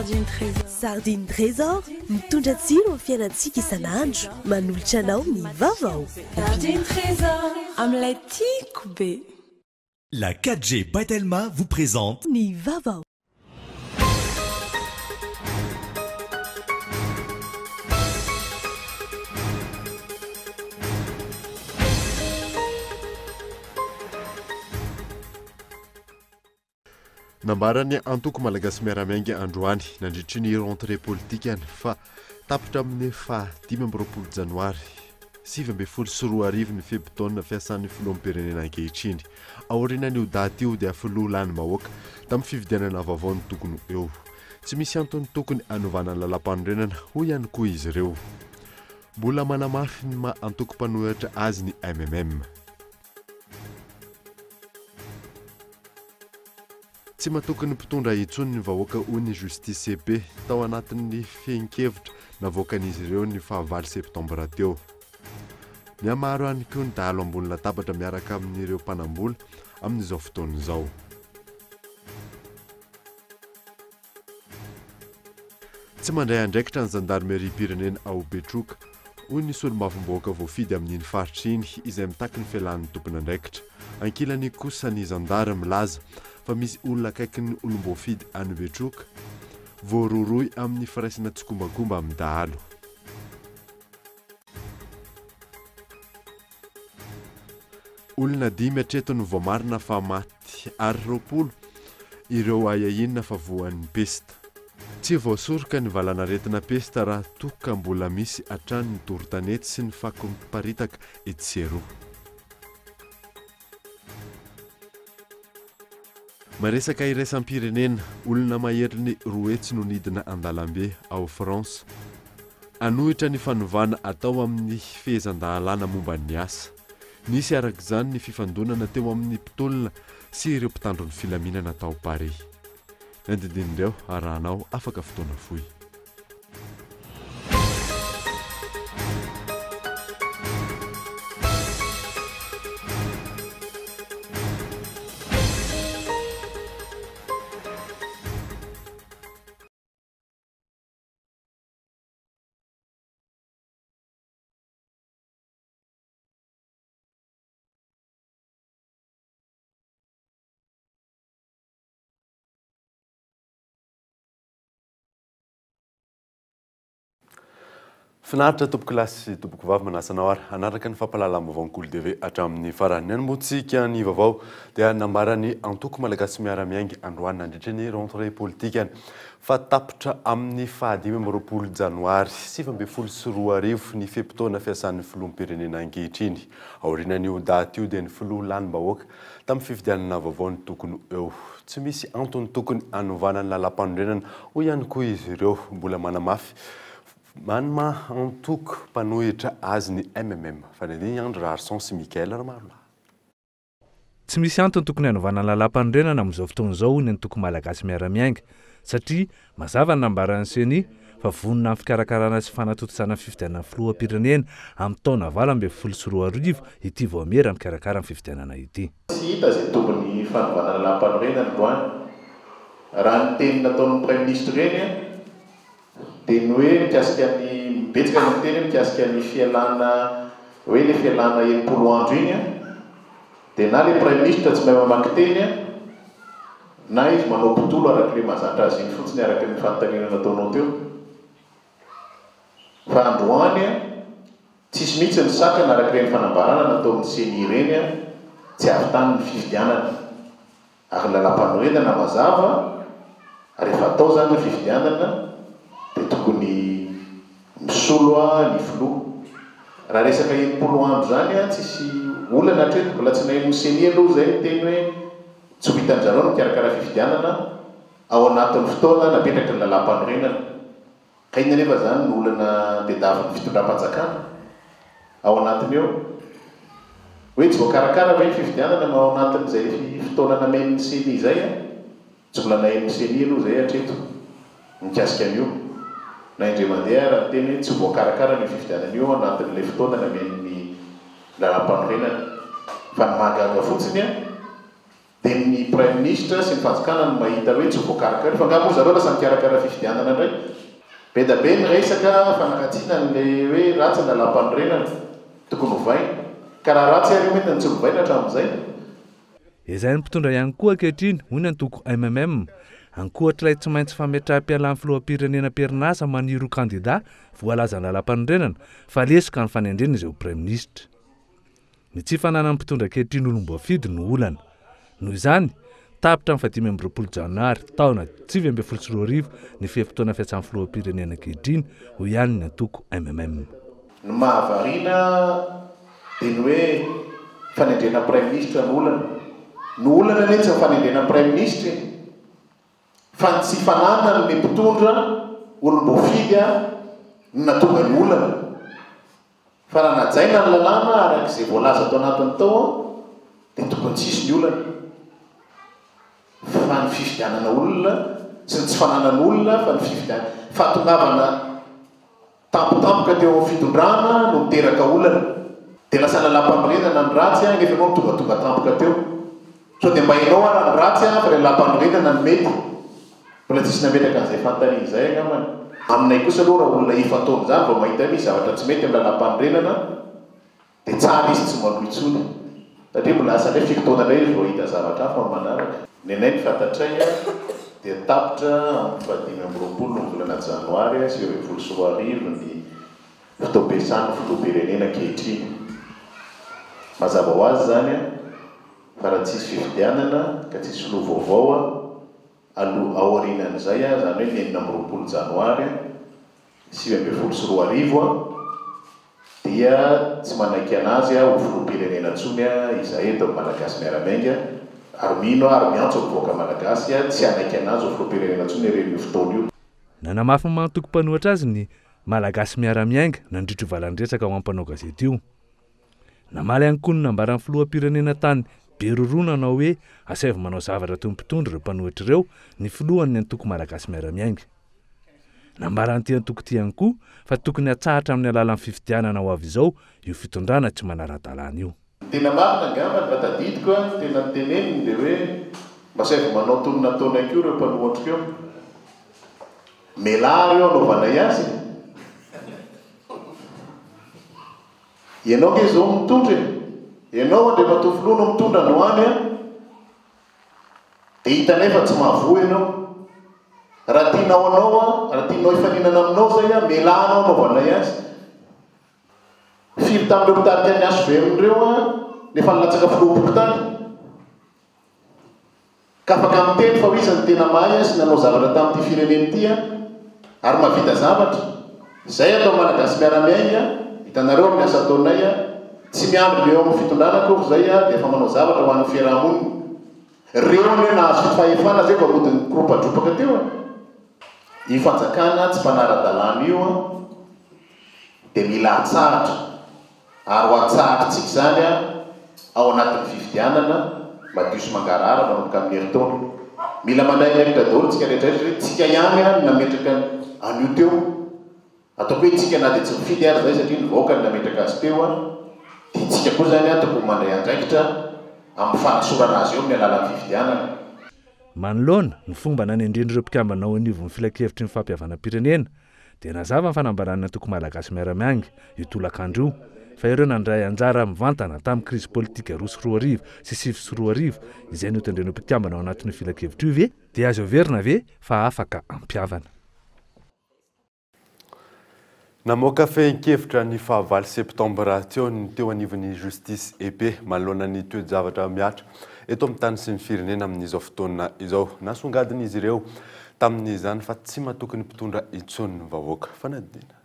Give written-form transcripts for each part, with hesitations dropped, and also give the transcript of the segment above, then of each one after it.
Sardine Trésor. Sardine Trésor, mitondra tsiro amin'ny fiainantsika isan'andro, manolotra anao ny vaovao. Sardine Trésor, amin'ilay tiako be. La 4G by Telma vous présente Ny vaovao. Nambaran'ny antoko Malagasy Miara-Miainga androany nandritry ny rentrée politikany fa tapitra amin'ny faha 25 janoary 2019 ny fe-potoana fiasan'ny filoham-pirenena ankehitriny. Aorianan'io daty io dia filoha lanim-bahoaka tamin'ny fifidianana vaovao no tokony ho eo. Tsy misy antony tokony hanovana ny lalàmpanorenana, hoy ihany koa izy ireo. Mbola manamafy ny maha antoko mpanohitra azy ny mmm. Tsy matoky ny mpitondra intsony ny vahoaka hoy ny Justice CP tao anatin'ny fehin-kevitra navoakan'izy ireo ny fahavalo septambra teo. Mihamaro ihany koa ny dahalo ambony latabatra miaraka amin'ireo mpanambola amin'izao fotoana izao. Tsy mandray andraikitra ny zandarimeriam-pirenena ao Betroka, hoy ny solombavambahoaka voafidy amin'iny faritra iny izay mitaky ny fialan'ny tompon'andraikitra. Ankilany kosa ny zandary milaza fa misy olona akaikin'ny olom-boafidy any Betroka voarohirohy amin'ny firaisana tsikombakomba amin'ny dahalo. Olona dimy hatreto no voamarina fa maty ary 20 ireo ahiahiana fa voan'ny pesta. Tsy voasoroka ny valanaretina pesta raha toa ka mbola misy hatrany ny doro tanety sy ny fako miparitaka etsy sy eroa. Maresaka iraisam-pirenena, olona maherin'ny 200 no nidina an-dalambe ao France hanohitra ny fanovana atao amin'ny fehezan-dahalana momba ny asa. Nisy araka izany ny fifandonana teo amin'ny mpitolona sy ireo mpitandro ny filaminana tao Paris. Ny andindinin'ireo arahanao afaka fotoana fohy. Finaritra tompoko lahy sy tompoko vavy manasa anao ary hanaraka ny fampahalalam-baovaon'ny Kolo TV hatramin'ny farany. Ny hanombohantsika ny vaovao dia nambaran'ny antoko Malagasy Miara-Miainga androany nandritra ny rentrée politikany fa tapitra amin'ny faha 25 janoary 2019 ny fe-potoana fiasan'ny filoham-pirenena ankehitriny. Aorianan'io daty io dia ny filoha lanim-bahoaka tamin'ny fifidianana vaovao no tokony ho eo. Tsy misy antony tokony hanovana ny lalàmpanorenana, hoy ihany koa izy ireo. Mbola manamafy ny maha antoko mpanohitra azy ny mmm. Fanadihadiana i Andry Raharison sy Mickaël Ramarolahy. Tsy misy antony tokony hanovana ny lalàmpanorenana amin'izao fotoana izao, hoy ny antoko Malagasy Miara-Miainga, satria Mazava ny nambaran'ny Ceni fa vonona amin'ny fikarakarana sy fanatontosana ny fifidianana filoham-pirenena amin'ny taona 2018 ity vaomiera mikarakara ny fifidianana ity. Tsy hita izay tombony fanovana lalàmpanorenana androany. Raha ny teny nataon'ny Praiminisitra ireny dia ny hoe mikasika ny, betsaka no miteny hoe mikasika ny fialana hoe ilay fialana 60 andro iny dia na ilay Praiminisitra tsy mahay mamaky teny Na izy manao mpitolo araka ilay mahazatra azy iny fotsiny araka ny fanontaniana nataonao teo. Fa androany an, tsisy mihitsy ny sakana araka ireny fanambarana nataon'ny ceni ireny an, tsy avy tany ny fifidianana. Ary ny lalampanorenana mazava, rehefa atao izany ny fifidianana dia tokony misolo ny filoha. Raha resaka 60 andro izany an, tsisy olana hatreto, mbola tsy naheno ny ceni aloha izay niteny hoe, Tsy ho vitan-dry zareo ny mikarakara fifidianana ao anatin'ny fotoana napetraky ny lalàmpanorenana. Ka inona anefa izany no olana tediavin'ny fitondram-panjakana ao anatiny eo? Hoe tsy voakarakara ve ny fifidianana no ao anatin'izay fotoana namen'ny ceni izay? Tsy mbola naheno ny ceni aloha izay hatreto mikasika an'io. Na indray mandeha ary niteny hoe tsy ho voakarakara an'io fifidianana io ao anatin'ilay fotoana namen'ny lalàmpanorenana. Fa ny mahagaga fotsiny. Dia ny Praiminisitra sy ny fanjakana no mahita hoe tsy ho voakarakara io. Fa angaha moa zareo lasa mikarakara fifidianana indray? Be da be ny resaka fanaratsiana an'ilay hoe ratsy ny lalàmpanorenana, tokony hovaina. Ka raha ratsy ary io mety tsy novaina hatramin'izay. Ezahin'ny mpitondra ihany koa ankehitriny, hoy ny antoko mmm, ankoatr'ilay tsy maintsy fametraham-pialan'ny filoham-pirenena am-perinasa maniry ho kandida voalazan'ny lalàmpanorenana fa lesoka ny fanendrena izay ho praiminisitra. Ny tsy fananan'ny mpitondra ankehitriny olom-boafidy no olana. Noho izany, tapitra amin'ny faha 25 janoary taona 2019 ny fe-potoana fiasan'ny filoham-pirenena ankehitriny, hoy ihany ny antoko mmm. Ny mahavariana dia ny hoe fanendrena praiminisitra no olana. Ny olana anie tsy ny fanendrena praiminisitra e! Fa ny tsy fananany ny mpitondra olom-boafidy no nahatonga ny olana. Fa raha najaina ny lalàna araka izay voalaza tao anatiny tao dia tokony tsy hisy ny olana. Fa ny fifidianana olona sy ny tsy fananana olona fa ny fifidianana, fahatongavana tampotampoka teo amin'ny fitondrana no niteraka olana. Dia lasa lalàmpanorenana ny ratsy nefa ianao no tongatonga tampoka teo. Sao dia mba ianao ara ny ratsy fa ilay lalàmpanorenana no mety? Mbola tsisy nametraka an'izay fanontaniana izay angambany. Aminay kosa aloha raha olona efa-taona izany vao mahita hoe misy zavatra tsy mety amin'ny lalàmpanorenana dia tsara izy tsy manohy intsony. Satria mbola asa indray firy taona indray izy vao hahita zavatra hafa amin'ny manaraka. Ny anay ny fantatray dia tapitra amin'ny faha 25 ny volana janoary 2019 ny fotoam-piasan'ny filoham-pirenena ankehitriny. Mazava ho azy izany fa raha tsisy fifidianana ka tsisy filoha vaovao aloha aorianan'izay, izany hoe ny 26 janoary 2019 dia tsy manaiky an'azy ho filoham-pirenena intsony izahay eto amin'ny Malagasy Miara-Miainga ary mino aho ary miantso ny vahoaka malagasy tsy hanaiky an'azy ho filoham-pirenena intsony aorian'io fotoana io. Nanamafy ny maha antoko mpanohitra azy ny Malagasy Miara-Miainga nandritra io valan-dresaka ho an'ny mpanao gazety io. Namaly ihany koa ny nambaran'ny filoham-pirenena tany Beroroha nanao hoe asaivo manao zavatra toy ny mpitondra ireo mpanohitra ireo ny filohan'ny antoko Malagasy Miara-Miainga. Nambaran'ity antoko ity ihany koa fa tokony hatsahatra amin'ny alalan'ny fifidianana ho avy izao io fitondrana tsy manara-dalàna io. Ny tena marina angamba ny raha tadidiko a, ny tena noteneniny dia hoe mba asaivo manao toy ny nataonay koa ireo mpanohatra ireo. Mialà ary eo anaovanay azy e! Ianao nge zao mitondra e! Ianao Andriamatoa Filoha no mitondra androany an! Dia hitanay fa tsy mahavoa ianao. Raha tianao anao an, raha tianao hifaninana aminao zay an, mialà anao anaovanay azy. Firy tamin'ireo mpitarika ny HVM ireo an, no efa nilatsaka filoham-pokontany? Ka afaka miteny fa ho iza no tena mahay sy nanao zavatra tamin'ity firenena ity ary mahavita zavatra. Izay atao Malagasy miara-miainga, hitanareo amin'ny asa ataonay, tsy miandry ny eo amin'ny fitondrana akory izay dia efa manao zavatra ho an'ny fiaraha-monina. Reo anie nahazo fahefana zay vao mody nikoropadropaka teo e. Io fanjakana tsy mpanara-dalàna io dia mila atsahatra. Ary ho atsahatritsika izany ao anatin'ny fifidianana madio sy mangarahara manomboka amin'ny herintaona. Mila mandray andraikitra daholo tsika rehetra rehetra satria tsika ihany no nametraka an'io teo. Ataoko hoe tsika na dia tsy mifidy ary izay satria ny vahoaka no nametraka azy teo dia tsika koa izany tokony mandray andraikitra amin'ny fanasorana azy eo amin'ny alalan'ny fifidianana. Manoloana ny fomba nanendren'ireo mpikambana ao anivon'ny filankevitry ny fampihavanam-pirenena Dia nazava ny fanambaran'ny antoko Malagasy Miara-Miainga io tolakandro io fa ireo nandray anjara mivantana tamin'ny krizy politika 2002 sy 2009 izay notendrena ho mpikambana ao anatin'io filankevitra io ve dia azo heverina ve fa afaka hampihavana? Namoaka fehin-kevitra ny fahavalo septambra teo ny teo anivon'ny Justice et Paix manoloana ny toe-javatra mihatra eto amin'ny tany sy ny firenena amin'izao fotoana izao. Nasongadin'izy ireo tamin'izany fa tsy matoky ny mpitondra intsony ny vahoaka. Fanadihadiana.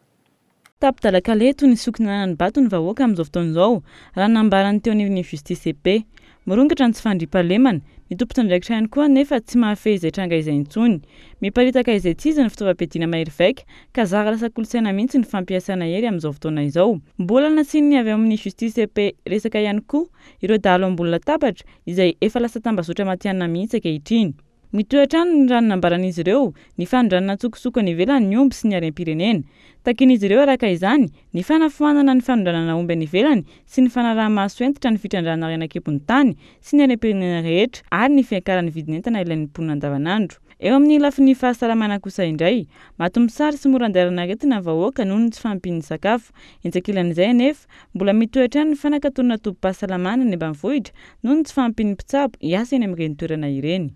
Tapi-dalan-kaleha toy ny sokina nani-bato ny vahoaka amin'izao fotoana izao, raha ny nambaran'ny teo anivon'ny Justice et Paix. Mirongatra ny tsy fandriampahalemana. Ny tompon'andraikitra ihany koa anefa tsy mahafehy izay tranga izay intsony. Miparitaka izay tsy izy ny fitaovam-piadiana mahery vaika ka zara lasa kolontsaina mihitsy ny fampiasana hery amin'izao fotoana izao. Mbola nasian'ny avy ao amin'ny Justice et Paix resaka ihany koa ireo dahalo ambony latabatra izay efa lasa tambazotra matihanina mihitsy ankehitriny. Mitohy hatrany ny raha ny nambaran'izy ireo, ny fanondranana an-tsokosoko any ivelany ny omby sy ny harem-pirenena. Takian'izy ireo araka izany, ny fanafoanana ny fanondranana omby any ivelany sy ny fanaraha-maso hentitra ny fitrandrahana harena an-kibon'ny tany sy ny harem-pirenena rehetra ary ny fiakaran'ny vidin'entana ilain'ny mponina andavanandro. Eo amin'ny lafiny fahasalamana kosa indray, maty mosary sy mora andairana aretina ny vahoaka noho ny tsy fahampian'ny sakafo. Etsy ankilan'izay anefa, mbola mitohy hatrany ny fanakatonana tobim-pahasalamana any ambanivohitra noho ny tsy fahampian'ny mpitsabo hiasa eny amin'ireny toerana ireny.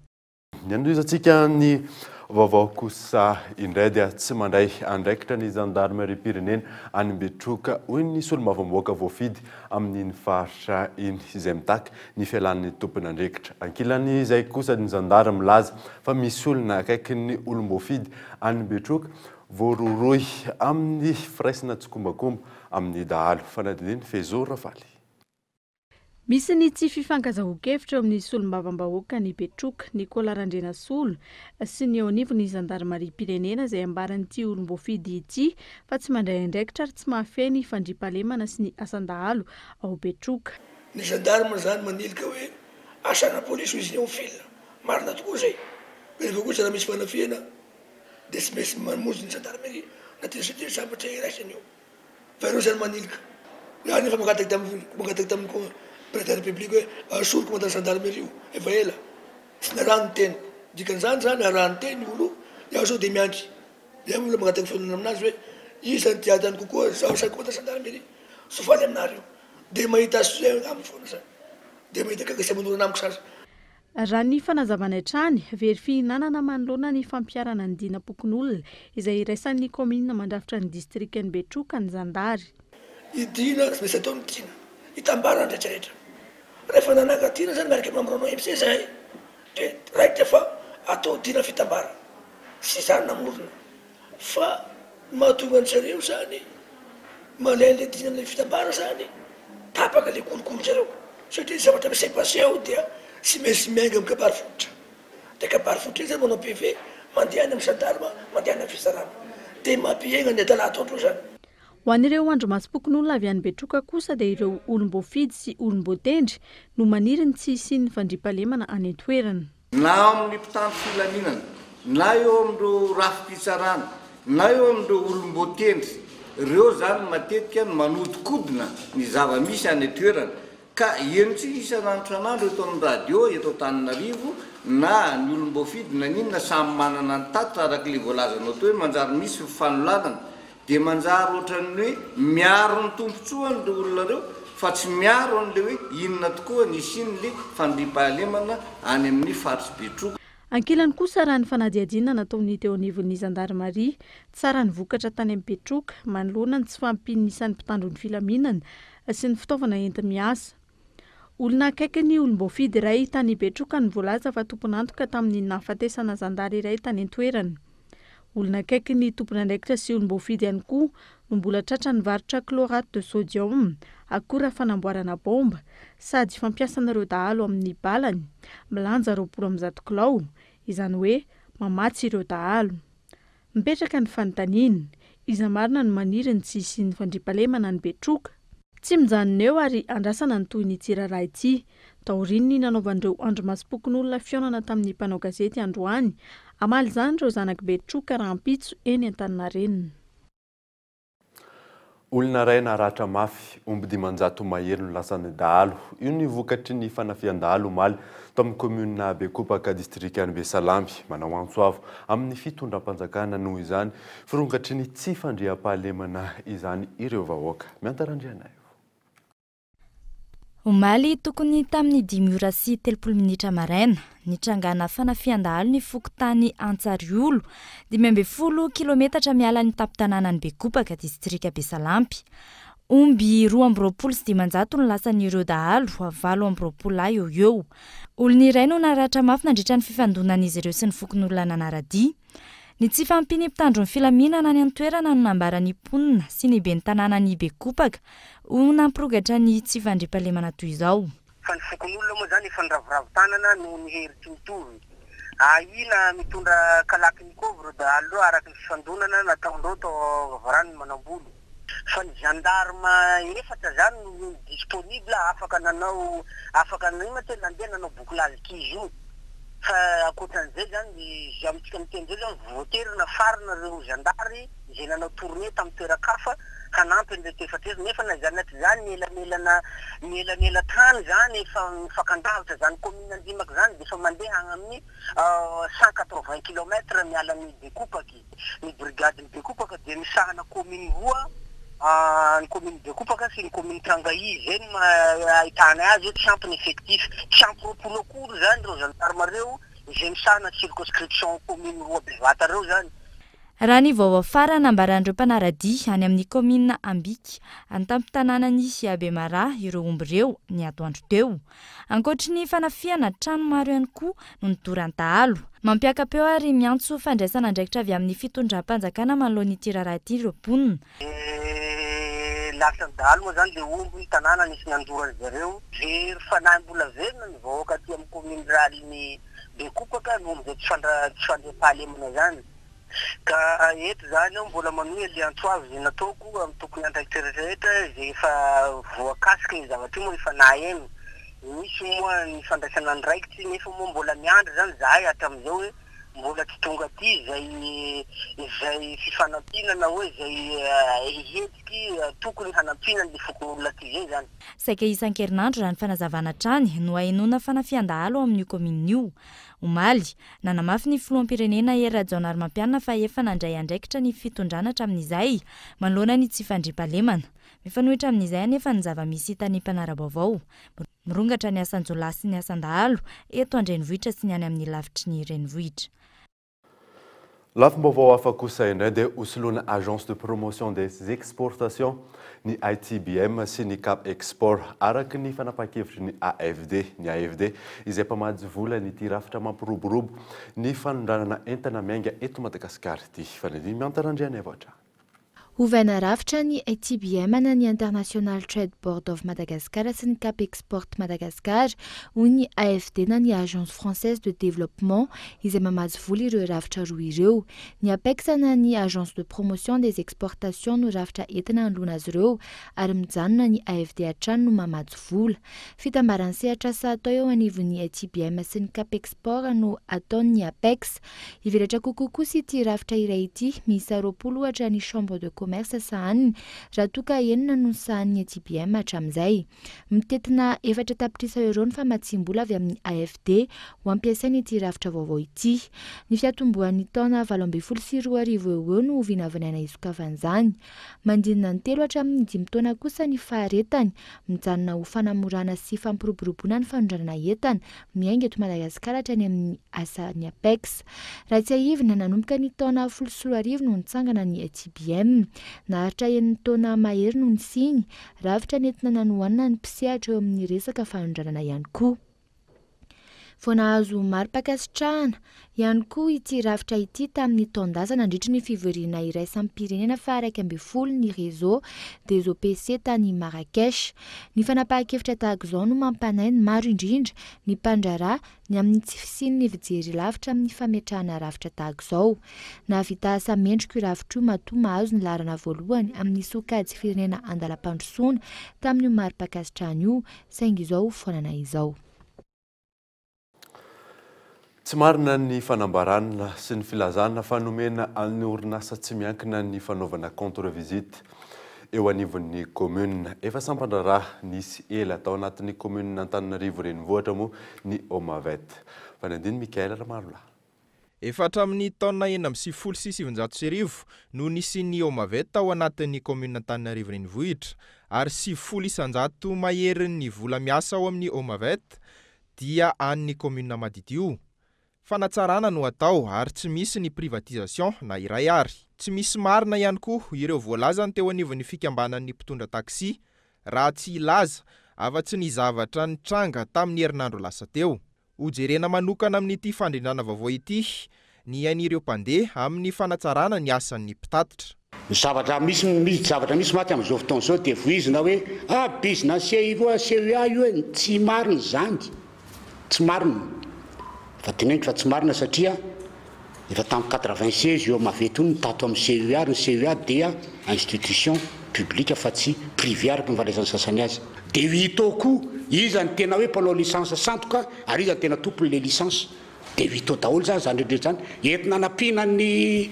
Ny hanohizantsika ny vaovao kosa indray dia tsy mandray andraikitra ny zandarimariam-pirenena any Betroka, hoy ny solombavambahoaka voafidy amin'iny faritra iny, izay mitaky ny fialan'ny tompon'andraikitra. Ankilan'izay kosa ny zandary milaza fa misy olona akaikin'ny olom-boafidy any Betroka voarohirohy amin'ny firaisana tsikombakomba amin'ny dahalo. Fanadihadiana Fehizoro Rafaly. Misy ny tsy fifankazahoan-kevitra eo amin'ny solombavambahoakan'i Betroka, Nicolas Randrianasolo, sy ny eo anivon'ny zandarimariam-pirenena izay ambaran'ity olom-boafidy ity fa tsy mandray andraikitra ary tsy mahafehy ny fandriampahalemana sy ny asan-dahalo ao Betroka. Ny gendarme zany manilika hoe asana polisy hoy izy ny ao fil. Marina tokoa zay. Rehefa kosa raha misy fanafihana dia tsy maintsy mamonjy ny gendarmerie na tena zavatra iraisana io. Fa ireo zany manilika. Za nefa mangataka tamin'ny mangataka tamin'ny président de la république hoe asory commandant gendarmerie io efa ela. Tsy narahany ny teniko. Dikan'izany zany arahany teny io olo io, iaho zao de miandry. Iaho mbola mangataka fihaonana aminazy hoe iza no tia tany kokoa zaho sa commandant gendarmerie. Tsy faly aminareo. De mahita azy amiko foana zany. De mahita gaga sy manorana amiko sasa. Raha ny fanazavana hatrany, very fihinanana manoloana ny fampiharana ny dinam-pokonolona izay iraisan'ny kaominina mandrafitra ny distrikan'i Betroka ny zandary. Ny dina tsy maintsy atao ny dina, itambarana ny rehetra rehetra. Rehefa nananga dina zany miaraka amin'ny membre OMC zahay dia raikitra fa atao dina fitambarana. Tsy izaho namorona. Fa ny mahatonga an zareo zany malain le dina le fitambara zany tapaka le kolikoly zareo satria ny zavatra mi se passer ao dia tsy maintsy miainga am kabary fototra de kabary fototra iny zany manao PV mandeha any am gendarme mandeha any am fitsarana de mampihegna ny adala ataondreo zany. Ho an'ireo andrimasom-pokonolona avy any Betroka kosa dia ireo olom-boafidy sy olom-boatendry no maniry ny tsy hisian'ny fandriampahalemana any an-toerana. Na ao amin'ny mpitandro filaminana, na eo amin'ireo rafi-pitsarana, na eo amin'ireo olom-boatendry, ireo izany matetika no manodinkodina ny zava-misy any an-toerana. Ka henontsika isan'andro isan'andro eto amin'ny radio eto Antananarivo, na ny olom-boafidy na n'inona samy manana ny tatitra araka ilay voalazanao teo hoe manjary misy fifanolanana. Dia manjary ohatran'ny hoe miaro ny tombontsoany ireo olona ireo fa tsy miaro an'ilay hoe inona tokoa ny hisian'ilay fandriampahalemana any amin'ny faritr'i Betroka. Ankilany kosa, raha ny fanadihadiana nataon'ny teo anivon'ny zandarimaria, tsara ny vokatra tany amin'ny Betroka manoloana ny tsy fahampian'ny isan'ny mpitandro ny filaminana sy ny fitaovana enti-miasa. Olona akaiky ny olom-boafidy iray tany Betroka no voalaza fa tompon'antoka tamin'ny nahafatesana zandary iray tany an-toerana. Olona akaiky ny tompon'andraikitra sy olom-boafidy ihany koa no mbola tratra nivarotra chlorate de sodium, akora fanamboarana baomba, sady fampiasan'ireo dahalo amin'ny balany, milanja 120 kilao, izany hoe mamatsy ireo dahalo. Mipetraka ny fanontaniana, iza marina no maniry ny tsy hisian'ny fandriampahalemana any Betroka? Tsy mijanona eo ary andrasana ny tohin'ity raharaha ity. Taorian'ny nanaovan'ireo andrimasom-pokonolona fihaonana tamin'ny mpanao gazety androany, hamaly izany ireo zanak'i Betroka rahampitso eny Antaninarenina. Olona iray naratra mafy, omby 500 mahery no lasan'ny dahalo. Io ny vokatry ny fanafihan-dahalo omaly tao amin'ny kaominina Bekopaka, distrikan'i Besalampy. Manao antso avo amin'ny fitondram-panjakana noho izany firongatry ny tsy fandriampahalemana izany ireo vahoaka. Mianta Randrianaivo. Omaly tokony tamin'ny dimy ora sy 30 minitra maraina, nitrangana fanafihan-dahalo ny fokontany Antsariolo, 15 kilometatra miala ny tampon-tanànan'i Bekopaka, distrika Besalampy. Omby 522 no lasan'ireo dahalo, 28 lahy eo ho eo. Olona iray no naratra mafy nandritra ny fifandonan'izy ireo sy ny fokonolona nanara-dia. Ny tsy fahampian'ny mpitandro ny filaminana any an-toerana no nambaran'ny mponina sy ny ben'ny tanànan'i Bekopaka ho nampirongatra ny tsy fandriampahalemana toy izao. Fa ny fokonolona moa izany efa niraviravy tanana noho ny hery tsy mitovy. Ahiana mitondra kalachnikov ireo dahalo ireo araka ny fifandonana nataondreo tao Vavaranon'i Manambolo. Fa ny gendarme efatra izany no disponible afaka nanao afaka ino ma tena nandeha nanao bouclage kizo io. Fa ankoatran'izay zany, izay amintsika miteny izay zany, voatery nafarana ireo zandary izay nanao tournée tamin'ny toeran-kafa hanampy an'ireto efatra ireto. Nefa na izany na tsy izany, ny elanelana, ny elanelan-tany izany efa mifankandavitra izany commune Andrimaky izany dia efa mandeha agny amin'ny 180 kilomètres miala an'i Bekopaky. Ny brigadin'i Bekopaka dia misahana commune roa, ny commune Bekopaka sy ny commune Trangahy. Izay no maha ahitana azy hoe tsy ampy ny effectif. Tsy ampy 20 akory izany ireo gendarme ireo izay misahana circonscription commune roa bevata ireo izany. Raha ny vaovao farany nambaran'ireo mpanara-dia any amin'ny kaominina Ambiky, an-tampon-tanànan'i Bemaraha ireo omby ireo ny atoandro teo. Ankoatry ny fanafihana, trano maro ihany koa no nodoran-dahalo. Mampiaka-peo ary miantso fandraisana andraikitra avy amin'ny fitondram-panjakana manoloana ity raharaha ity ireo mponina. Dia lasan'ny dahalo moa izany ilay omby ny tanàna nisy nandoro an-dry zareo. Very fanahy mbola velona ny vahoaka aty amin'ny kaominina ruralin'i Bekopaka noho izay tsy fandriampahalemana izany. Ka eto izany aho mbola manohy ilay antso avo izay nataoko amin'ny tompon'andraikitra rehetra izay efa voakasiky ny zavatra io moa efa naheno. Nisy moa ny fandraisana andraikitry nefa moa mbola miandry izany izahay hatramin'izao hoe mbola tsy tonga aty izay izay fifanampiana na hoe izay hetsiky tokony hanampiana an'ilay fokonolona aty izay izany. Saika isan-kerinandro raha ny fanazavana hatrany no ahenoana fanafihan-dahalo ao amin'io kaominina io. Omaly, nanamafy ny filoham-pirenena Hery Rajaonarimampianina fa efa nandray andraikitra ny fitondrana hatramin'izay manoloana ny tsy fandriampahalemana. Mifanohitra amin'izay anefa ny zava-misy hitan'ny mpanara-baovao. Mirongatra ny asan-jiolahy sy ny asan-dahalo eto an-drenivohitra sy ny any amin'ny lavitry ny renivohitra. Lafim-baovao hafa kosa indray dia hosoloana Agence de promotion des exportations ny ITBM sy ny Cap Export, araka ny fanapahan-kevitry ny AFD. Ny AFD izay mpamatsy vola an'ity rafitra mampiroborobo ny fanondranana entana miainga eto Madagasikara ity. Fanirian'i Mianta Randrianaivo hatrany. Ovaina rafitra ny ITBM na ny International Trade Board of Madagascar sy ny Cap Export Madagascar, hoy ny AFD na ny Agence Française de Développement izay mamatsy vola ireo rafitra roa ireo. Ny Apex na ny Agence de Promotion des Exportations no rafitra entina hanoloana azy ireo ary mijanona ny AFD hatrany no mamatsy vola. Fitambaran'ny sehatr'asa atao eo anivon'ny ITBM sy ny Cap Export no ataon'ny Apex. Hivelatra kokoa kosa ity rafitra iray ity, miisa 20 ohatra ny Chambre de commerce sahaniny, raha toa ka enina no sahanin'ny ETBM hatramin'izay. Mitentina efatra tapitrisa euros ny famatsiam-bola avy amin'ny AFD ho ampiasaina ity rafitra vaovao ity. Ny fiatombohan'ny taona 2018 eo ho eo no ho vinavinaina hisokafan'izany. Mandinina ny telo hatramin'ny dimy taona kosa ny faharetany, mijanona ho fanamorana sy fampiroboroboana ny fanondranana entana miainga eto Madagasikara hatrany amin'ny asan'ny Apex. Raha tsiahivina, nanomboka ny taona 2010 no nitsangana ny TBM. Naharitra enin-taona mahery no nisiany, rafitra nentina nanohanana ny mpisehatra eo amin'ny resaka fanondranana ihany koa. Vao nahazo mari-pankasitrahana ihany koa ity rafitra ity tamin'ny taon-dasa nandritry ny fivoriana iraisam-pirenena faha-11 ny Réseau des OPC tany Marrakech. Ny fanapahan-kevitra tahaka izao no mampanahy ny maro indrindra ny mpandraharaha ny amin'ny tsy fisian'ny fijery lavitra amin'ny fametrahana rafitra tahaka izao. Nahavita asa mendrika io rafitra io matoa mahazo ny laharana voalohany amin'ny sokajy firenena andalam-pandrosoana tamin'io mari-pankasitrahana io saingy izao foanana izao. Tsy marina ny fanambarana sy ny filazana fa nomena an'ny orinasa tsy miankina ny fanaovana contre visite eo anivon'ny commune. Efa sampan-draharaha nisy ela tao anatin'ny commune Antananarivo Renivohitra moa ny Omavet. Fanadino Michael Ramarolahy. Efa hatramin'ny taona 1996 no nisian'ny Omavet tao anatin'ny kaominina Antananarivo Renivohitra ary 90% maherin'ny vola miasa ao amin'ny Omavet dia an'ny kaominina Madiodio. Fanatsarana no atao ary tsy misy ny privatisation na iray ary. Tsy misy marina ihany koa ireo voalazany teo anivon'ny fikambanan'ny mpitondra taxi raha tsy hilaza afa-tsy ny zavatra nitranga tamin'ny herinandro lasa teo. Hojerena manokana amin'ity fandrindrana vaovao ity ny ain'ireo mpandeha amin'ny fanatsarana ny asan'ny mpitatitra. Ny zavatra misy misy zavatra misy mantsy amin'izao fotoana izao dia voizina hoe ah bizina CIO CEA io e, tsy marina izany, tsy marina, efa teneniko fa tsy marina satria Efa tamin'ny 96 io Mavet io no tato amin'ny CUA ary ny CUA dia institution publique fa tsy privé araka ny fandraisan'ny sasany azy. Dia ho hita ao koa iza no tena hoe mpanao licence sandoka ary iza no tena tompon'ilay licence. Dia vita ao daholo izany izany rehetra izany. Entina hanampiana ny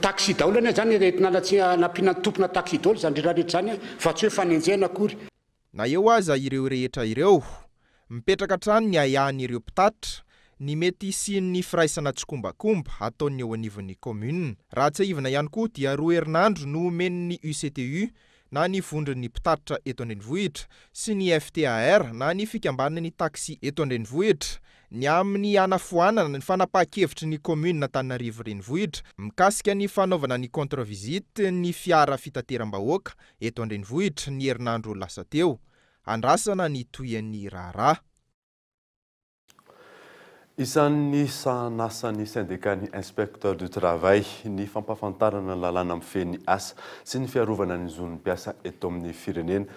taxi daholo anie izany, entina hanampiana ny tompona taxi daholo izany rehetra rehetra izany fa tsy hoe fanenjehana akory. Na eo aza ireo rehetra ireo, mipetraka hatrany ny ahiahin'ireo mpitatitra, ny mety hisian'ny firaisana tsikombakomba ataon'ny eo anivon'ny kaominina. Raha tsiahivina ihany koa dia roa herinandro no omen'ny UCTU na ny vondron'ny mpitatitra eto an-drenivohitra sy ny FTAR na ny fikambanan'ny taxi eto an-drenivohitra ny amin'ny hanafoanana ny fanapahan-kevitry ny kaominina Antananarivo Renivohitra mikasika ny fanaovana ny contre visite ny fiara fitateram-bahoaka eto an-drenivohitra ny herinandro lasa teo. Andrasana ny tohian'ny raharaha. Isan'ny sahan'asan'ny sendikan'ny Inspecteur du Travail ny fampahafantarana ny lalàna mifehy ny asa sy ny fiarovana ny zon'ny mpiasa eto amin'ny firenena.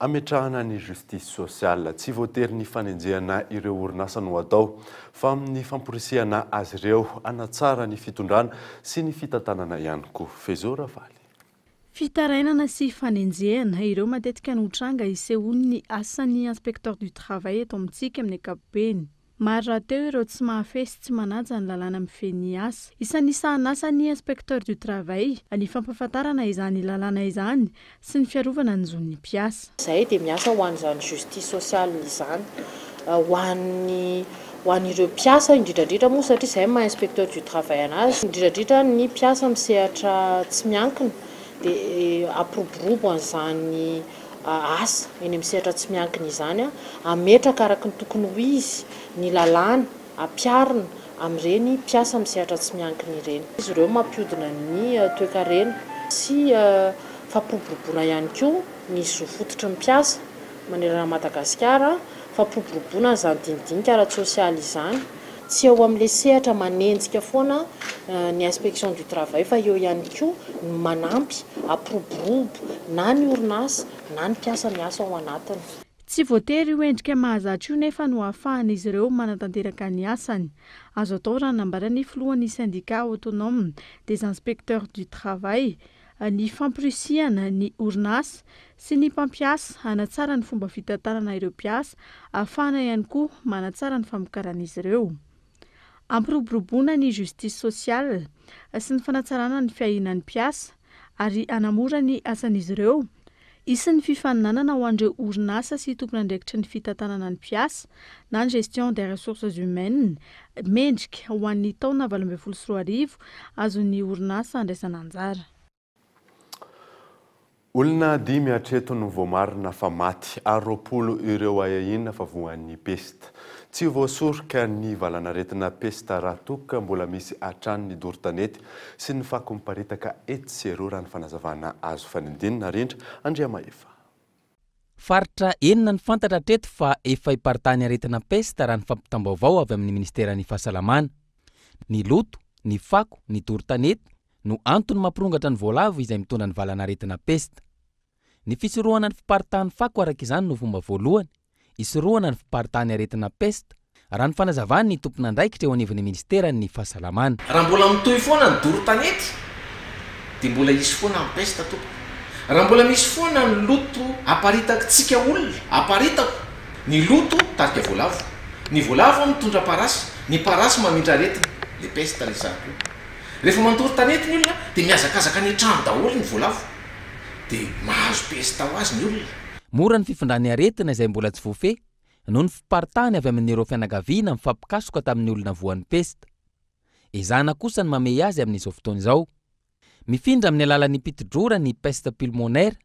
Ametrahana ny justice sociale. Tsy voatery ny fanenjehana ireo orinasa no atao fa amin'ny famporisihana azy ireo hanatsara ny fitondrana sy ny fitantanana ihany koa. Fezo Ravaly. Fitarainana sy fanenjehana, ireo matetika no tranga isehoan'ny asan'ny inspecteur du travail eto amintsika amin'ny ankapobeny. Maro rahateo ireo tsy mahafehy sy tsy manaja ny lalàna mifehy ny asa. Isan'ny sahan'asan'ny inspecteur du travail ny fampahafantarana izany lalàna izany sy ny fiarovana ny zon'ny mpiasa. Izahay dia miasa ho an'izany justice sociale izany, ho an'ny ho an'ireo mpiasa indrindra indrindra moa satria izay maha inspecteur du travail anazy, indrindra indrindra ny mpiasa amin'ny sehatra tsy miankina dia hampiroborobo an'izany asa eny amin'ny sehatra tsy miankina izany, hametraka araka ny tokony ho izy ny lalàna ampiharina amin'ireny mpiasa amin'ny sehatra tsy miankina ireny. Izy ireo mampihodina ny toekarena sy fampiroboroboana ihany koa ny zo fototry ny mpiasa manerana an'i Madagasikara, fampiroboroboana an'izany dinidinika ara-tsosialy izany. Tsy eo amin'ilay sehatra manenjika foana ny inspection du travail fa eo ihany koa ny manampy hampiroborobo na ny orinasa na ny mpiasa miasa ao anatiny. Tsy voatery io endrika mahazatra io nefa no ahafahan'izy ireo manatanteraka ny asany. Azo atao raha nambaran'ny filohan'ny Syndicat autonome des inspecteurs du travail, ny famporisihana ny orinasa sy ny mpampiasa hanatsara ny fomba fitantanana ireo mpiasa ahafahana ihany koa manatsara ny famokaran'izy ireo. Hampiroboroboana ny justice sociale sy ny fanatsarana ny fiahiana ny mpiasa ary hanamora ny asan'izy ireo. Hisy ny fifaninanana ho an'ireo orinasa sy tompon'andraikitry ny fitantanana ny mpiasa na ny gestion des ressources humaines mendrika ho an'ny taona 2018 azon'ny orinasa andraisana anjara. Olona dimy hatreto no voamarina fa maty ary 20 ireo ahiahiana fa voan'ny pesta. Tsy voasoroka ny valanaretina pesta raha toa ka mbola misy hatrany ny doro tanety sy ny fako miparitaka etsy sy eroa raha ny fanazavana azo Fanindiny Narindra Andriamahefa. Faritra enina no fantatra hatreto fa efa iparitahan'ny aretina pesta raha ny fampitam-baovao avy amin'ny ministeran'ny fahasalamana. Ny loto, ny fako, ny doro tanety no antony mampirongatra ny voalavo izay mitondra ny valanaretina pesta. Ny fisorohana ny fiparitahan'ny fako araka izany no fomba voalohany hisorohana ny fiparitahan'ny aretina pesta, raha ny fanazavan'ny tompon'andraikitra eo anivon'ny minisiteran'ny fahasalamana. Raha mbola mitohy foana ny doro tanety dia mbola hisy foana ny pesta tompoko. Raha mbola misy foana ny loto aparitakitsika olona, aparitako, ny loto mitarika voalavo, ny voalavo mitondra parasy, ny parasy mamindra aretina, le peste resahako io. Rehefa mandoro tanety ny olona dia mihazakazaka any an-trano daholo ny voalavo dia mahazo pesta ho azy ny olona. Mora ny fifindran'ny aretina izay mbola tsy voafehy noho ny fiparitahany avy amin'ireo fianakaviana mifampikasoka tamin'ny olona voan'ny pesta. Ezahana kosa ny mamehy azy amin'izao fotoana izao. Mifindra amin'ny alalan'ny piti-drora ny peste pulmonaire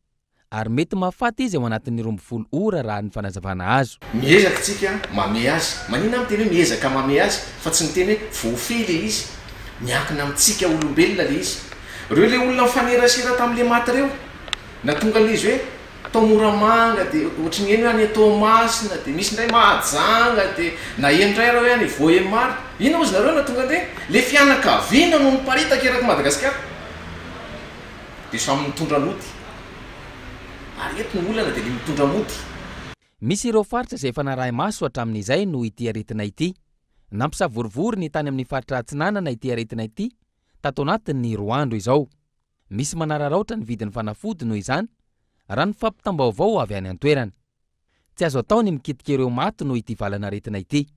ary mety mahafaty izy ao anatin'ny 12 ora raha ny fanazavana azo. Miezaka tsika mamehy azy. Maninona aho miteny hoe miezaka mamehy azy fa tsy miteny hoe voafehy le izy. Miankina amintsika olombelona le izy. Reo le olona nifanerasera tamle maty reo, natonga le izy hoe tao Moramanga de ohatry ny heno hoe any Toamasina de misy indray Mahajanga de naheno indray raha hoe any Vohemar. Inona ozy nareo natonga an'ireny? Le fianakaviana no niparitaka eraky Madagasikara. Dia samy mitondra mody. Ary eto ny olana dia le mitondra mody. Misy ireo faritra izay efa narahi-maso hatramin'izay noho ity aretina ity. Nampisavorovoro ny tany amin'ny faritra Atsinanana ity aretina ity tato anatin'ny roa andro izao. Misy manararaotra ny vidin'ny fanafody noho izany, raha ny fampitam-baovao avy any an-toerana. Tsy azo atao ny mikitika ireo maty noho ity valan'aretina ity.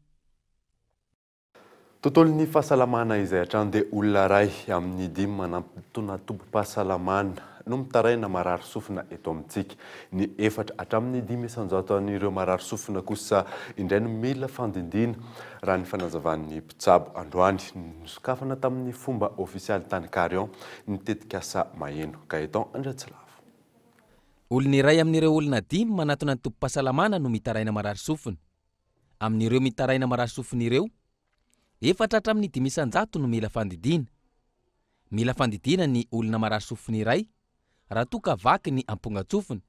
Tontolon'ny fahasalamana izay hatrany dia olona iray amin'ny dimy manantona tobim-pahasalamana no mitaraina marary sofina eto amintsika. Ny efatra hatramin'ny 5% an'ireo marary sofina kosa indray no mila fandindiana raha ny fanazavan'ny mpitsabo androany. Nosokafana tamin'ny fomba ofisialy tany Carion ny tetikasa Maheno. Gaëtan Andriatsilavo. Olona iray amin'ireo olona dimy manatona ny tobim-pahasalamana no mitaraina marary sofina. Amin'ireo mitaraina marary sofina ireo, efatra hatramin'ny 5% no mila fandidiana. Mila fandidiana ny olona marary sofina iray raha toa ka vaky ny ampongan-tsofina.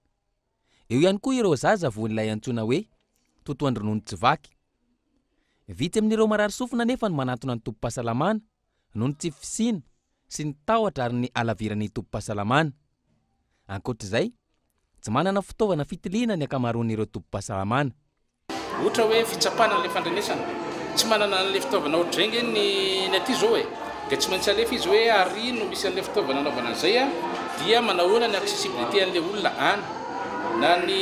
Eo ihany koa ireo zaza voan'ilay antsoina hoe totoan-dronono tsy vaky. Vitsy amin'ireo marary sofina anefa no manantona ny tobim-pahasalamana noho ny tsy fisiana sy ny tahotra ary ny halaviran'ny tobim-pahasalamana. Ankoatra izay, tsy manana fitaovana fitiliana ny ankamaroan'ireo tobim-pahasalamana. Ohatra hoe fitsapana an'ilay fandrenesana. Tsy manana an'ilay fitaovana ohatr'izay ange ny ny aty izao e. Dia tsy maintsy alefa izy hoe ary no misy an'ilay fitaovana anaovana an'izay a, dia manahoana ny accessibilité an'ilay olona any. Na ny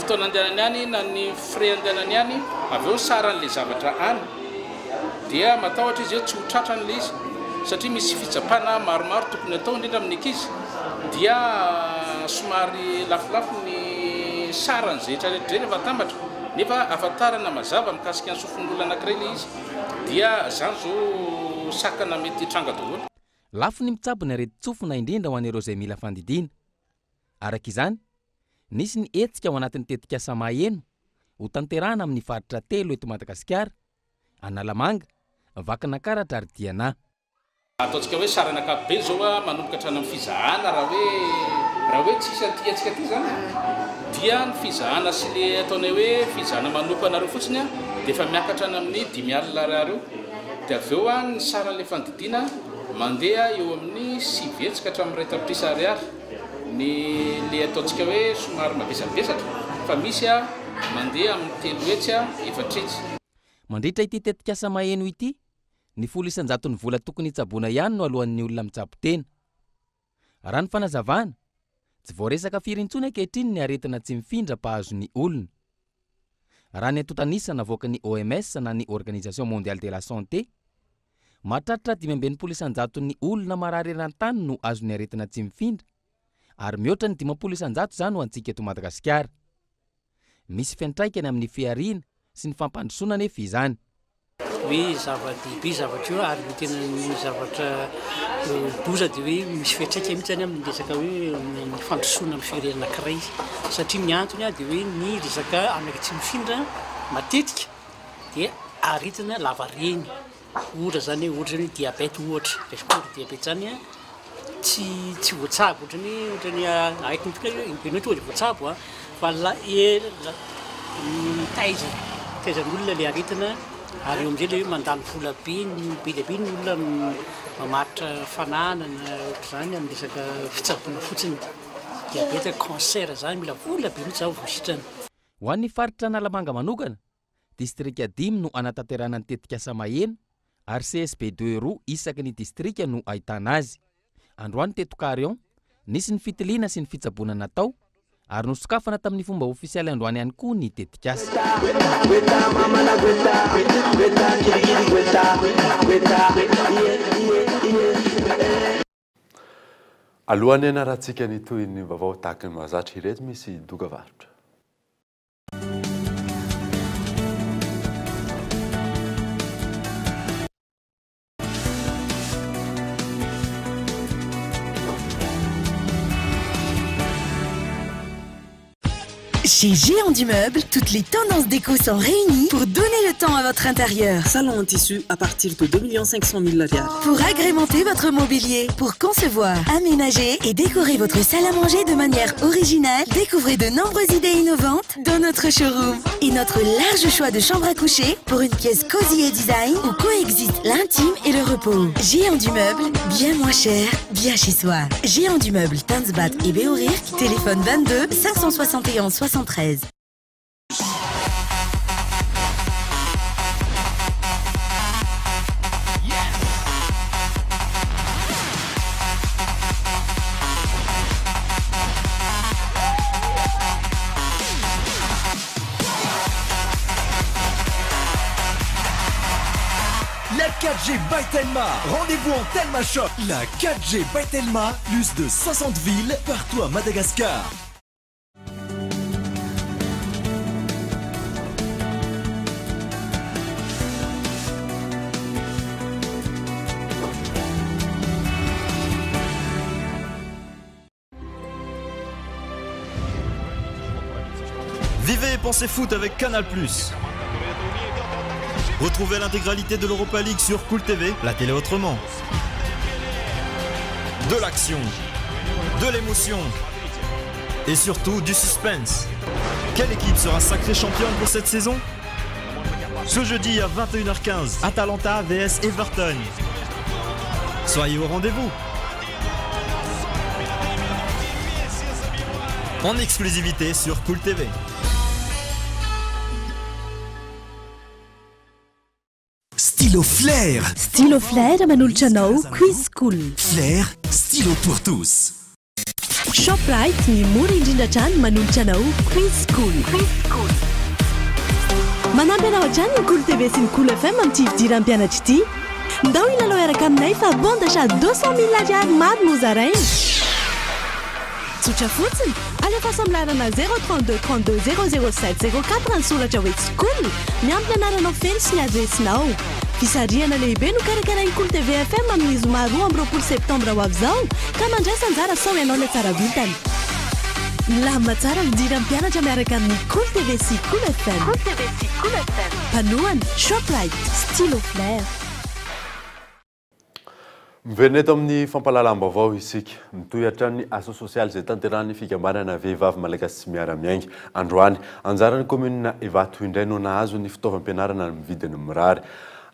fotoana andehanany any, na ny frais andehanany any, avy eo ny saran'ilay zavatra any. Dia matahotra izy hoe tsy ho tratrany ilay izy satria misy fitsapana maromaro tokony atao indrindra amin'ny ankizy dia somary lafolafo ny saran'izay rehetra rehetra izay rehefa atambatra nefa ahafantarana mazava mikasika ny sofin'olona anankiray ilay izy dia izany izao sakana mety hitranga daholo. Lafo ny mitsabo ny aretin-tsofina indrindra ho an'ireo izay mila fandidiana. Araka izany, nisy ny hetsika ao anatin'ny tetikasa Maheno hotanterahana amin'ny faritra telo eto Madagasikara, Analamanga, Vakinankaratra ary Diana. Ataontsika hoe sarany ankapobeny izao manomboka hatrany amin'ny fizahana raha hoe raha hoe tsisy an'ity hetsika ity izany dia ny fizahana sy le ataonay hoe fizahana manompo anareo fotsiny dia efa miakatra any amin'ny 50 alina ariary eo dia avy eo ny saran'ilay fandidiana mandeha eo amin'ny 900 ka hatramin'ny 1 tapitrisa ariary ny le ataontsika hoe somary mavesabesatra fa misy mandeha amin'ny 300, 400. Mandritra ity tetikasa Maheno ity, ny 10 isan-jaton'ny vola tokony hitsaboana ihany no aloan'ny olona mitsabo tena. Raha ny fanazavana, tsy voaresaka firy intsony ankehitriny ny aretina tsy mifindra mpahazo ny olona. Raha ny antontan'isa navoakan'ny OMS na ny Organisation Mondiale de la Santé, mahatratra 65 isan-jaton'ny olona marary eran-tany no azon'ny aretina tsy mifindra, ary mihoatra ny 50 isan-jato izany ho antsika eto Madagasikara. Misy fiantraikany amin'ny fihariana sy ny fampandrosoana anefa izany. Hoe zava-dehibe zavatra io ary ny tena ny zavatra loza dia hoe misy fiantraikany mihitsy zany amin'ny resaka hoe ny fandrosoana amin'ny firenena anankiray satria ny antony dia hoe ny resaka anaka tsy mifindra matetika dia aretina lavareny. Ohatra zany hoe ohatra zany hoe diabète ohatra, resaka ohatra diabète zany an, tsy tsy voatsabo ohatran'ny hoe ohatran'ny haiko ny hoe tonga dia voatsabo an, fa la ela mitaiza mitaiza ny olona le aretina ary eo am'zay le hoe mandany vola be ny be dia be ny olona mamaritra fananana ohatr'izany amin'ny resaka fitsaboana fotsiny, diabète, cancer zany mila vola be mihitsy zany vao sitrana. Ho an'ny faritra Analamanga manokana Distrika dimy no hanatanterahana ny tetikasa Maheno ary CSB deux roa isaky ny distrika no ahitana azy. Androany teto Carion, nisy ny fitiliana sy ny fitsaboana natao ary nosokafana tamin'ny fomba ofisialy androany ihany koa ny tetikasa. Alohan'ny hanarahantsika ny tohin'ny vaovao tahaka ny mahazatra ireto misy dokavarotra. Chez Géant du Meuble, toutes les tendances déco sont réunies pour donner le temps à votre intérieur. Salon en tissu à partir de 2 500 000 ariary. Pour agrémenter votre mobilier, pour concevoir, aménager et décorer votre salle à manger de manière originale, découvrez de nombreuses idées innovantes dans notre showroom. Et notre large choix de chambres à coucher pour une pièce cosy et design où coexistent l'intime et le repos. Géant du Meuble, bien moins cher, bien chez soi. Géant du Meuble, Tanzbat et Béorirk, téléphone 22 571 73. La 4G by Telma. Rendez-vous en Telma Shop. La 4G by Telma, plus de 60 villes partout à Madagascar. Vivez et pensez foot avec Canal+. Retrouvez l'intégralité de l'Europa League sur Cool TV, la télé autrement. De l'action, de l'émotion et surtout du suspense. Quelle équipe sera sacrée championne pour cette saison Ce jeudi à 21h15, Atalanta vs Everton. Soyez au rendez-vous. En exclusivité sur Cool TV. Stylo Flair. Stylo Flair manolotra anao Quiz Cool. Flair, stylo pour tous. Shoprite ny mora indrindra hatrany manolotra anao Quiz Cool. Manampy anao hatrany ny Cool TV sy ny Cool FM amin'ity fidiran'ny mpianatra ity. Ndao hilalao hiaraka aminay fa bon d'achat 200 mille ariary maro no zaraina. Tsotra fotsiny, alefaso amin'ny laharana 032 32 007 04 ny soratra hoe School, miampy ny anaranao feno sy ny adiresinao. Fisarihana lehibe no karakarain'ny Cool TV FM amin'ny zoma 22 septambra ho avy izao, ka mandraisa anjara sao ianao ilay tsara vintana. Milamina tsara fidiran'ny mpianatra miaraka amin'ny Cool TV sy Cool FM. Mpanohana, Shoprite, Stylo Flair. Miverina eto amin'ny fampahalalam-baovao isika. Mitohy hatrany ny asa sosialy izay tanterahan'ny fikambanana Vehivavy Malagasy Miara-Miainga. Androany, anjaran'ny kaominina Ivato indray no nahazo ny fitaovam-pianarana amin'ny vidiny mirary.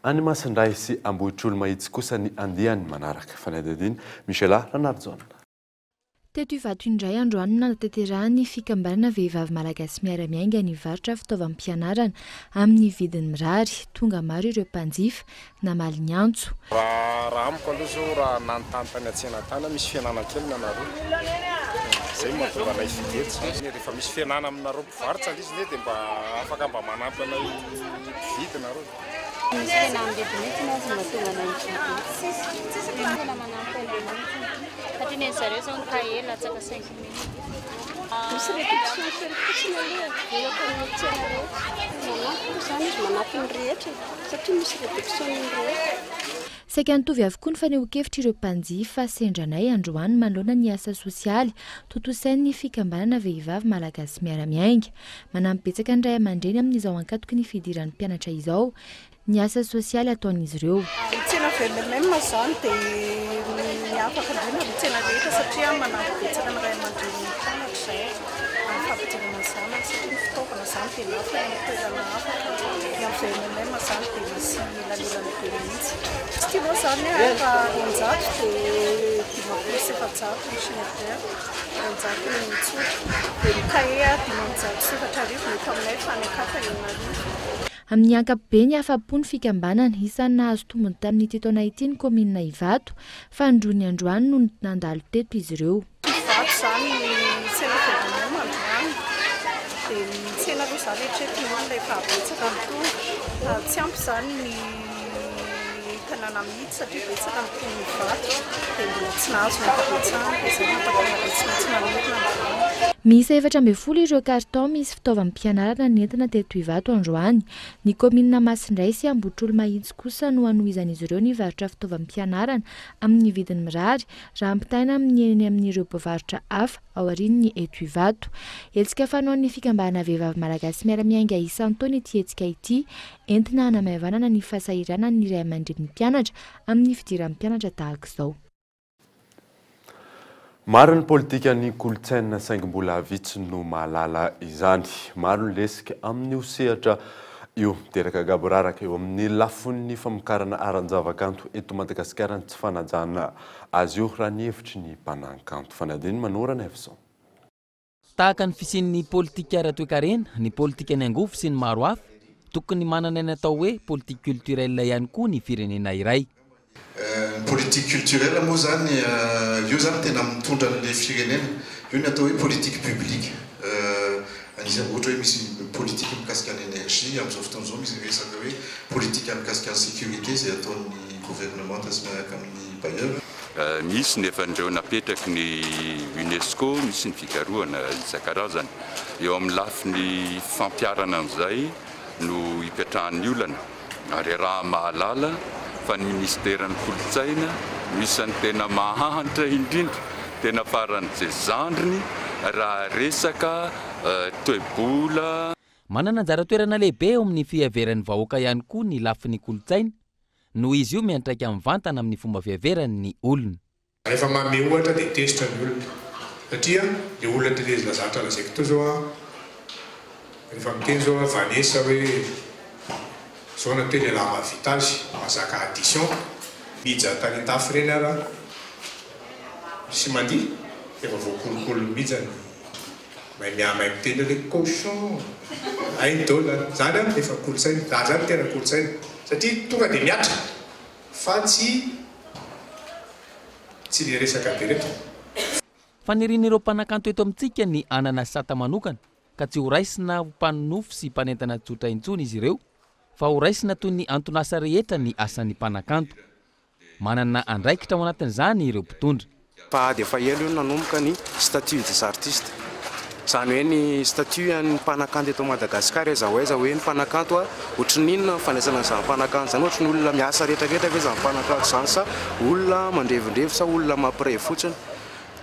Any Masindray sy Ambohitrolomahitsy kosa ny andiany manaraka. Fanadihadiana, Michela Ranarijaona. Teto Ivato indray androany no nanatanterahan'ny fikambanana Vehivavy Malagasy Miara-Miainga ny varotra fitaovam-pianarana amin'ny vidiny mirary. Tonga maro ireo mpanjifa namaly ny antso. Raha raha amiko aloha zao raha nanontany tany an-tsena tany aho misy fihenana kely ny anareo. Zay no mahatonga anay hividy eto zany. Rehefa misy fihenana aminareo mpivarotra ilay izy anie dia mba afaka mba manampy anay mpividy nareo. Misy fihenam-bidy mihitsy mantsy no mahatonga anay mividy eto. Tsisy tena manampy anay mihitsy satria ny an'zareo zao ny cahier latsaka 5000. Misy réduction kely fotsiny aloha e, mihoatra ny tsena rehetra. Manampy moa izany izy, manampy ny rehetra e, satria misy réduction ny rehetra. Saika nitovy avokoa ny fanehoan-kevitr'ireo mpanjifa sendra anay androany manoloana ny asa sosialy tontosain'ny fikambanana Vehivavy Malagasy Miara-Miainga. Manampy betsaka ny ray aman-dreny amin'izao ankatoky ny fidiran'ny mpianatra izao ny asa sosialy ataon'izy ireo. Ny tsena VMM izany dia miavaka indrindra amin'ny tsena rehetra satria manampy betsaka ny ray aman-drenin'ny mpianatra izay amin'ny fampidirana ny zanany satria ny fitaovana izany dia lafo any amin'ny toerana hafa ka ny amin'ny VMM izany dia misy elanelana be mihitsy. Stylo izany raha 200 dia 450 ny Schneider. 200 ny tsotra dia ny kahie 4500 no eto aminay fa any an-kafa 6000. Amin'ny ankapobeny, afa-po ny fikambanana. Isan'ny nahazo tombony tamin'ity taona ity ny kaominina Ivato. Fanindroany androany no nandalo teto izy ireo. Ivato izany ny tsena voalohany androany dia ny tsena aloha izany hatreto ny olona efa betsaka ny tonga. Tsy ampy izany ny entana namidy satria betsaka ny mponin'i Ivato dia mbola tsy nahazo ny ankabetsahany dia izay no mampatonga anay tsy maintsy mamerina androany. Miisa 14 ireo carton misy fitaovam-pianarana nentina teto Ivato androany. Ny kaominina Masindray sy Ambohitrolomahitsy kosa no hanohizan'izy ireo ny varotra fitaovam-pianarana amin'ny vidiny mirary raha ampitahaina amin'ny eny amin'ireo mpivarotra hafa aorian'ny eto Ivato. Hetsika fanaon'ny fikambanana Vehivavy Malagasy Miara-Miainga isan-taona ity hetsika ity entina hanamaivanana ny fahasahiranan'ny ray aman-drenin'ny mpianatra amin'ny fidiran'ny mpianatra tahaka izao. Maro ny politikan'ny kolontsaina saingy mbola vitsy no mahalala izany. Maro ny lesika amin'io sehatra io. Miteraka gaboraraka eo amin'ny lafon'ny famokarana ara-javakanto eto Madagasikara ny tsy fanajana azy io raha ny hevitry ny mpanakanto. Fanadino Manoa Ranaivoson. Tahaka ny fisian'ny politika ara-toekarena, ny politikan'ny angovo sy ny maro hafa, tokony manana ny atao hoe politique culturelle ihany koa ny firenena iray. Ny politique culturelle moa izany, io izany tena mitondra an'ilay firenena. Io ny atao hoe politique publique. Anisan'ny ohatra hoe misy politique mikasika ny énergie, amin'izao fotoana izao misy resaka hoe politique mikasika ny sécurité izay ataon'ny governemanta sy miaraka amin'ny bailleur. Misy ny efa ireo napetraky ny Unesco, misy ny fikarohana isan-karazany. Eo amin'ny lafiny fampiharana an'izay no ipetrahan'ny olana ary iaraha-mahalala fa ny minisiteran'ny kolontsaina no isan'ny tena mahantra indrindra, tena faran'izay zandriny raha resaka toe-bola. Manana anjara toerana lehibe eo amin'ny fiheveran'ny vahoaka ihany koa ny lafiny kolontsaina noho izy io miantraika mivantana amin'ny fomba fiheverany ny olona. Rehefa manome ohatra dia tezitra ny olona satria le olona tetezina zatra lazaiko teo zao an, rehefa miteny zao an Vanessa hoe zao na teo lehilahy mahavita azy, mahazaka addition, mija tany andafy ireny ara sy mandihy efa voakolokolo mija ny mahay miha-mahay miteny hoe le cochon, hainy daholo zany, zany an efa kolontsaina, zany zany tena kolontsaina satria tonga dia mihatra Fa tsy tsy le resaka be reto. Fanirian'ireo mpanakanto eto amintsika ny hanana sata manokana ka tsy ho raisina ho mpanonofy sy mpanentana tsotra intsony izy ireo fa ho raisina toy ny anton'asa rehetra ny asan'ny mpanakanto. Manana andraikitra ao anatin'izany ireo mpitondra. Fa ady efa ela io no nanomboka ny statut des artistes. Izany hoe ny statut an'ny mpanakanto eto Madagascar aiza ho aiza hoe ny mpanakanto ohatry ny inona ny fandraisana an'izany mpanakanto izany, ohatry ny olona miasa rehetra rehetra ve izany mpanakanto izany sa olona mandrevindrevy sa olona mampirevy fotsiny.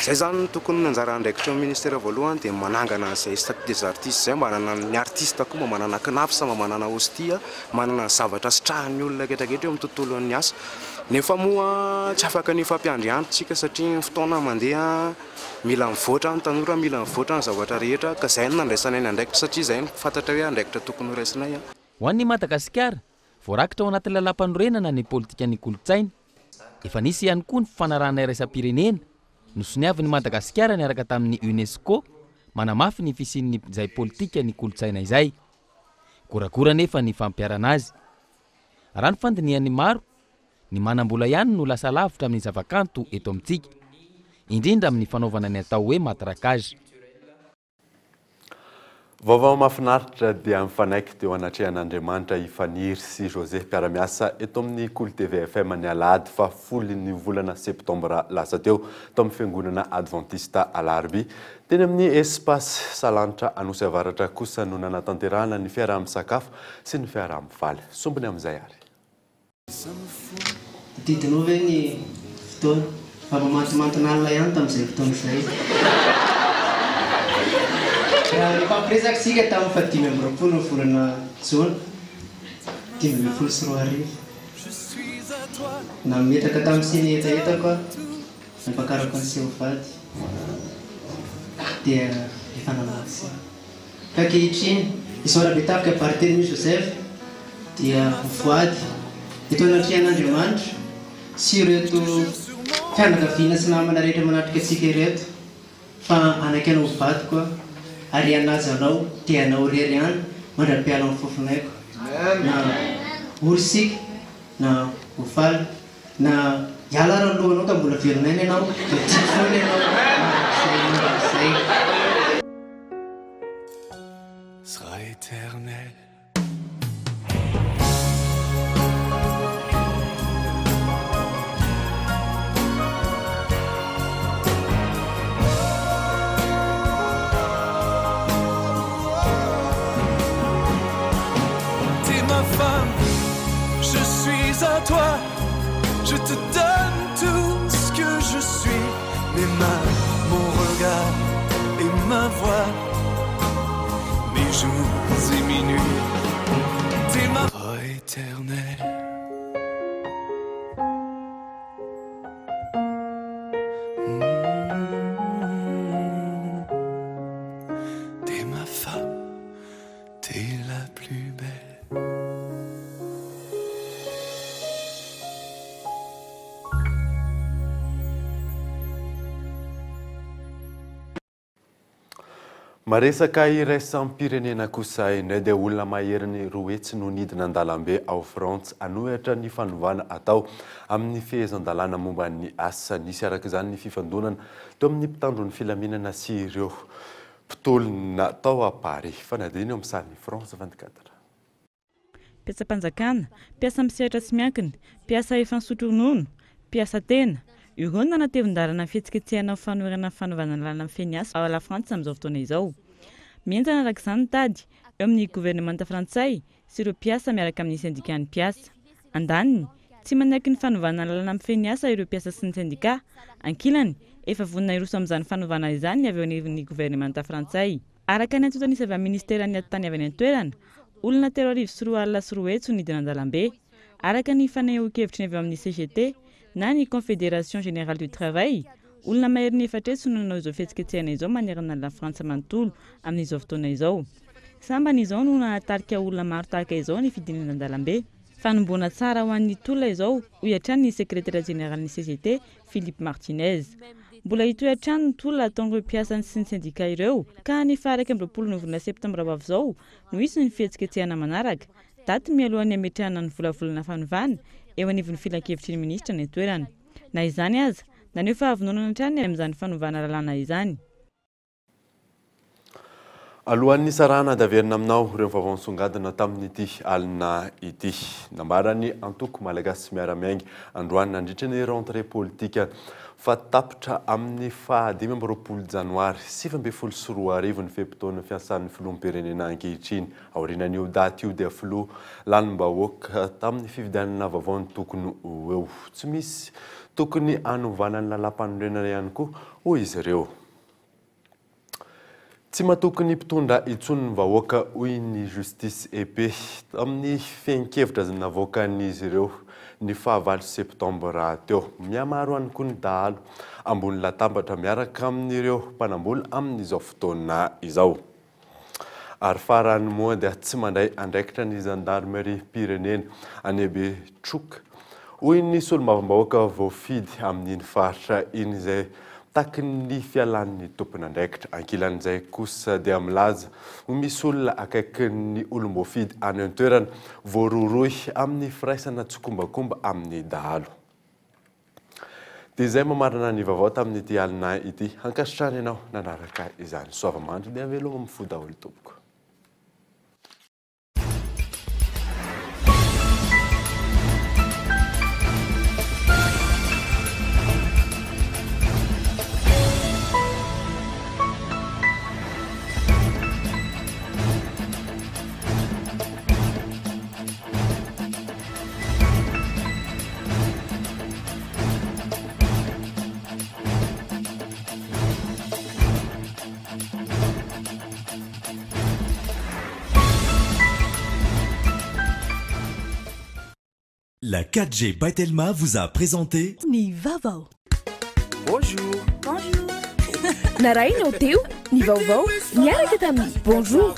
Izay izany no tokony anjara andraikitry ny ministera voalohany dia ny manangana an'izay statut des artistes izay mba hananan'ny artiste koa mba manana Cnaps, mba manana Ostie, manana ny zavatra sitrahan'ny olona rehetra rehetra eo amin'ny tontolon'ny asa. Nefa moa tsy afaka ny hifampiandry andro tsika satria ny fotoana mandeha, mila mivoatra ny tanora, mila mivoatra ny zavatra rehetra ka izay no nandraisanay ny andraikitra satria izay no fantatra hoe andraikitra tokony ho raisinay. Ho an'i Madagasikara, voarakitra ao anatin'ny lalàmpanorenana ny politikan'ny kolontsaina. Efa nisy ihany koa ny fifanarahana iraisam-pirenena nosoniavin'i Madagasikara niaraka tamin'ny Unesco manamafy ny fisian'izay politikan'ny kolontsaina izay. Goragora anefa ny fampiharana azy. Raha ny fandinihan'ny maro, ny manam-bola ihany no lasa lavitra amin'ny zavakanto eto amintsika, indrindra amin'ny fanaovana ny atao hoe matraquage. Vaovao mahafinaritra dia mifanaiky teo anatrehan'Andriamanitra i Faniry sy José mpiara-miasa eto amin'ny Kolo TV FM ny alahady faha folon'ny volana septambra lasa teo tao amin'ny fiangonana Adventista Alarobia. Teny amin'ny Espace Salanitra Anosy Avaratra kosa no nanatanterahana ny fiaraha-misakafo sy ny fiaraha-mifaly. Sombiny amin'izay ary. Tadidinao ve ny fotoana? Fa mba mantomantona alina ihany tamin'izay fotoana izay. Raha nifampiresaka isika tamin'ny faha 25 ny volana jona 2015. Nametraka tamin'ny sy ny hetahetako aho nampakarako an'i Seho vady dia efa namaly sy. Ka ankehitriny, izao Rabetafika Barthélemy Joseph dia mivoady eto anatrehan'Andriamanitra sy ireto fianakaviana sy namana rehetra manatrika antsika ireto fa hanaiky anao ho vadiko aho ary hanaja anao dia anao irery ihany mandra-piala ny fofonaiko na ory isika na ho faly na hiala ara ny lohanao ka mbola velon'aina ianao dia tiako foana ianao mandrakizay mandrakizay. Sera éternel. T'es ma femme, je suis à toi, je te donne tout ce que je suis, mes mains, mon regard et ma voix, mes jours et mes nuits. T'es ma éternelle. T'es ma femme, t'es la plus belle. Maresaka iraisam-pirenena kosa indray dia olona maherin'ny 200 no nidina an-dalambe ao Frantsa hanohitra ny fanovana atao amin'ny fehezan-dalàna momba ny asa. Nisy araka izany ny fifandonana teo amin'ny mpitandro ny filaminana sy ireo. mpitolona tao Paris. Fanadihadiana eo amin'ny sarin'ny France 24. Mpiasam-panjakana, mpiasa amin'ny sehatra tsy miankina, mpiasa efa nisotro ronono, mpiasa tena, ireo no nanatevin-dalana ny fihetsiketsehana ho fanoherana ny fanovana ny lalana mifehy ny asa ao Lafrantsa amin'izao fotoana izao. Mihenjana araka izany ny tady eo amin'ny governemanta frantsay sy ireo mpiasa miaraka amin'ny sendikan'ny mpiasa. Andaniny, tsy manaiky ny fanovana ny lalana mifehy ny asa ireo mpiasa sy ny sendika. Ankilany, efa vonona hiroso amin'izany fanovana izany ny avy eo anivon'ny governemanta frantsay. Araka ny antontan'isa avy amin'ny minisiteran'ny atitany avy any an-toerana, olona 230 200 no nidina an-dalambe. Araka ny fanehoan-kevitry ny avy ao amin'ny CGT, na ny Confédération Générale du Travail, olona maherin'ny 400 no nanao izao fihetsiketsehana izao manerana an'i Lafrantsa manontolo amin'izao fotoana izao. Sambany izao no nahatarika olona maro tahaka izao ny fidinana an-dalambe. Fanombohana tsara ho an'ny tolona izao, hoy hatrany ny sekretera jeneralin'ny CGT, Philippe Martinez. Mbola hitohy hatrany ny tolona ataon'ireo mpiasany sy ny sendika ireo, ka ny faha 21 ny volana septambra ho avy izao no hisy ny fihetsiketsehana manaraka, daty mialohan'ny hametrahana ny volavolana fanovana eo anivon'ny filankevitry ny minisitra any an-toerana. Na izany aza, naneho fahavononana hatrany amin'izany fanovana lalàna izany. Alohan'ny hisarahana dia averina aminao ireo vaovao nisongadina tamin'ity alina ity. Nambaran'ny antoko Malagasy Miara-Miainga androany nandritra ny rentrée politique fa tapitra amin'ny faha 25 janoary 2019 ny fe-potoana fiasan'ny filoham-pirenena ankehitriny. Aorianan'io daty io dia filoha lanim-bahoaka tamin'ny fifidianana vaovao no tokony ho eo. Tsy misy tokony hanovana ny lalàmpanorenana ihany koa, hoy izy ireo. Tsy matoky ny mpitondra intsony ny vahoaka, hoy ny Justice et Paix tamin'ny fehin-kevitra navoakan'izy ireo ny fahavalo septambra teo. Mihamaro ihany koa ny dahalo ambony latabatra miaraka amin'ireo mpanambola amin'izao fotoana izao. Ary farany moa dia tsy mandray andraikitra ny zandarimeriam-pirenena any Betroka, hoy ny solombavambahoaka voafidy amin'iny faritra iny izay mitaky ny fialan'ny tompon'andraikitra. Ankilan'izay kosa dia milaza ho misy olona akaikin'ny olom-boafidy any an-toerana voarohirohy amin'ny firaisana tsikombakomba amin'ny dahalo. Dia izay mamarana ny vaovao tamin'ity alina ity. Ankasitrahana ianao nanaraka izany. Soava mandry dia veloma amin'ny fo daholo tompoko. La 4G by Telma vous a présenté Ny vaovao. Bonjour. Bonjour. Narahinao teo ny vaovao niaraka tamin'ny Bonjour.